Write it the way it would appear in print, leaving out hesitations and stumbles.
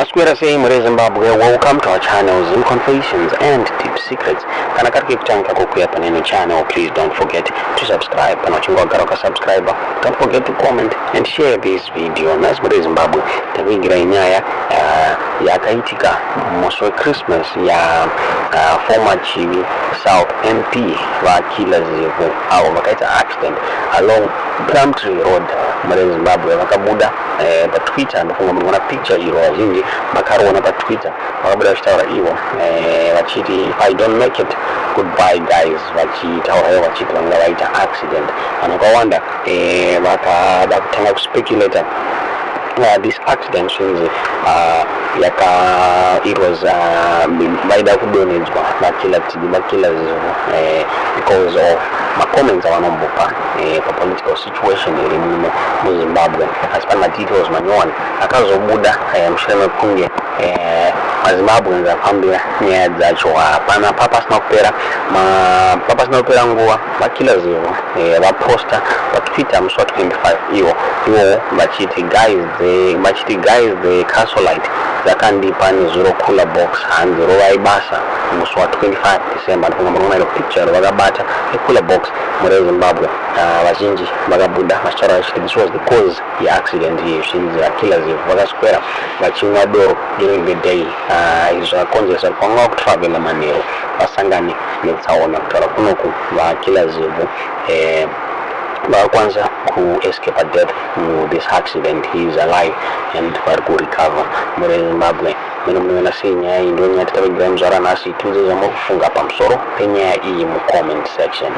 Maswera sei muri Zimbabwe? Welcome to our channel, Zim Confessions and Deep Secrets. Kana kari kekutanga kukuya paneno channel, please don't forget to subscribe. Kana uchinge wagara ukasubscribe, don't forget to comment and share this video. Nhasi muri Zimbabwe takuigirai nyaya yakaitika musi weChristmas ya former Chivi South MP VaKiller Zivhu, avo vakaita accident along Plumtree Road muri Zimbabwe. Vakabuda paTwitter, ndofunga muri kuona picture iro, vazhinji makariona paTwitter. Vakabuda vachitaura ivo vachiti, "If I don't make it, goodbye guys," vachitaura ivo vachiti vanga vaita accident. Vanhu vakawanda vakada kutanga kuspeculata this accident zvinzi yaka it was vaida kudonhedzwa VaKiller Zivhu because of macomments avanombopa papolitical situation iri muno muZimbabwe. Asi pane madetails manyowani akazobuda mushure mekunge maZimbabweans afambira nyaya dzacho. Hapana papasina kupera nguva, VaKiller Zivhu vaposta paTwitter musi wa25 iwo iwowo vachiti guys the vachiti guys, the Castle Lite dzakandipa nezuro cooler box, hanzi rovai basa musi wa25 December. Ndifunga munoona iro picture vakabata ecooler box muri Zimbabwe. Vazhinji vakabuda vachitaura vachiti this was the cause yeaccident iyi. Zvinzi VaKiller Zivhu vakaswera vachimwa doro during the day. Izvi zvakakonzeresa kuti vanga vakutravela manheru vasangane netsaona. Kutaura kunoku, VaKiller Zivhu vakakwanisa kuescape death muthis accident. He is alive and vari kurecover. Muri Zimbabwe, mene munoona sei nyaya iyi? Ndo nyaya tatavigirai muzuva ranhasi. Tiudze zvamuri kufunga pamusoro penyaya iyi mucomment section.